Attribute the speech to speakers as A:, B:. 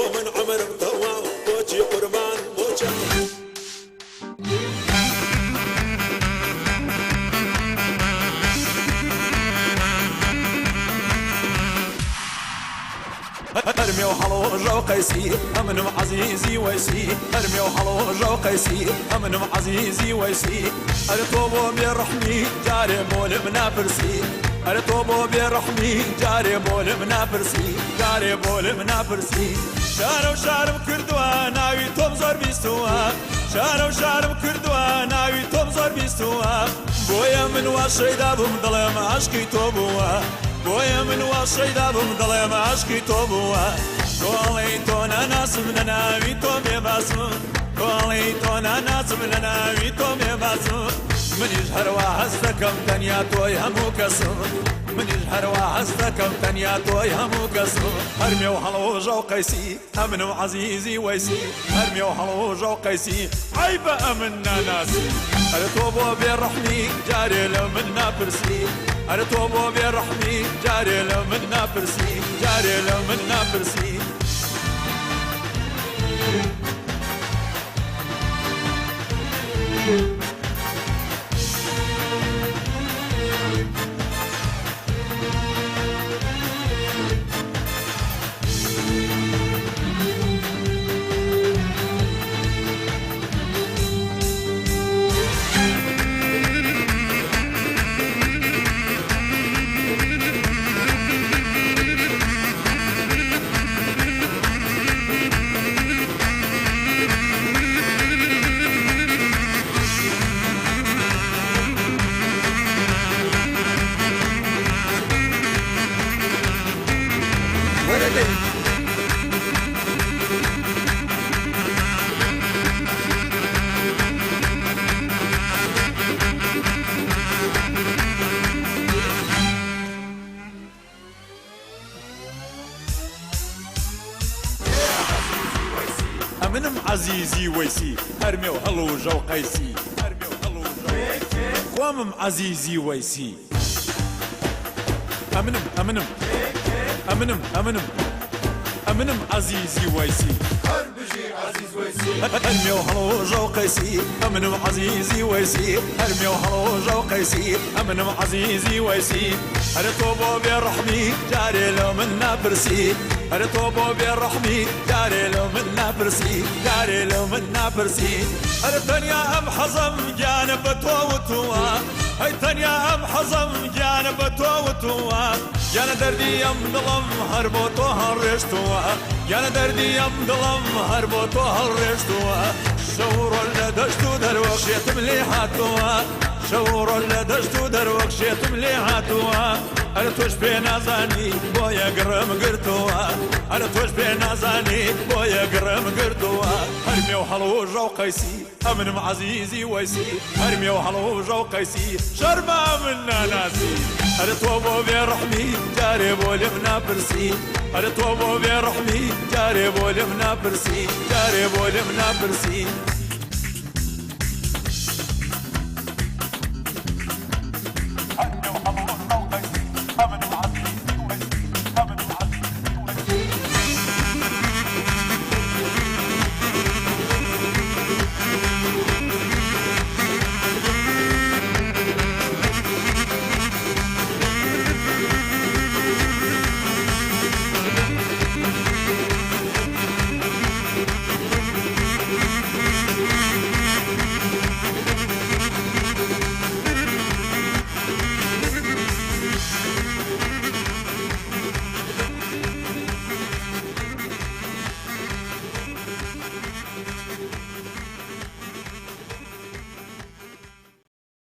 A: بۆ من عومرم تەواو بۆچی قوربان بۆ چاو. هەرمێ و هەڵۆژە و قەیسی ئەمنم عەزیزی وەیسی هەرمێ و هەڵۆژە و قەیسی ئەمنم عەزیزی وەیسی ئەرێ تۆ بۆ بێ ڕەحمی جارێ بۆلم ناپرسی ئەرێ تۆ بۆ بێ ڕەحمی جارێ بۆلم ناپرسی جارێ بۆلم ناپرسی شارە و شارم کردووە ناوی تۆم زۆر بیستووە شارە و شارم کردووە ناوی تۆم زۆر بیستووە بۆیە من وا شەیدا بووم دڵێم عاشقی تۆ بووە بۆیە من وا شەیدا بووم دڵێم عاشقی تۆ بووە تۆ ئەڵێی تۆ ناناسم لە ناوی تۆ بێ باسم تۆ ئەڵێی تۆ ناناسم لە ناوی تۆ بێ باسم منیش هەروا هەست دەکەم تەنیا تۆی هەموو کەسم منیش هەروا هەست دەکەم تەنیا تۆی هەموو کەسم هەرمێ و هەڵوژە و قەیسی ئەمن و عەزیزی وەیسی هەرمێ و هەڵوژە و قەیسی عەیبە ئەمن ناناسی ئەرێ تۆ بۆ بێ ڕەحمی جارێ لە من ناپرسی ئەرێ تۆ بۆ بێ ڕەحمی جارێ لە من ناپرسی جارێ لە من ناپرسی.
B: وەرە دەی.
A: ئەمنم عەزیزی وەیسی هەرمێ و هەڵوژە و قەیسی خۆمم عەزیزی وەیسی. ئەمنم ئەمنم ئەمنم ئەمنم ئەمنم عەزیزی وەیسی.
B: هەر بژی عەزیز وەیسی.
A: هەرمێ و هەڵۆژە و قەیسی ئەمنم عەزیزی وەیسی هەرمێ و هەڵۆژە و قەیسی ئەمنم عەزیزی وەیسی ئەرێ تۆ بۆ بێ ڕەحمی جارێ لە من ناپرسی ئەرێ تۆ بۆ بێ ڕەحمی جارێ لە من ناپرسی جارێ لە من ناپرسی ئەرێ تەنیا ئەم حەزەم گیانە بە تۆ وتووە ئەی تەنیا ئەم حەزەم گیانە بە تۆ وتووە گیانە دەردی ئەم دڵم هەر بۆ تۆ هەڵڕێژتووە گیانە دەردی ئەم دڵم هەر بۆ تۆ هەڵڕێژتووە شەو و ڕۆژ لە دەشت و دەر وەک شێتم لێ هاتووە شەو و ڕۆژ لە دەشت و دەر وەک شێتم لێ هاتووە ئەرە تۆش پێ نازانی بۆیە گڕم گرتووە ئەرە تۆش پێ نازانی بۆیە گڕم گرتووە هەرمێ و هەڵوژە و قەیسی ئەمنم عەزیزی وەیسی هەرمێ و هەڵوژە و قەیسی شەرمە ئەمن ناناسی ئەرێ تۆ بۆ بێ ڕەحمی جارێ بۆ لێم ناپرسی ئەرێ تۆ بۆ بێ ڕەحمی جارێ بۆ لێم ناپرسی جارێ بۆ لێم ناپرسی.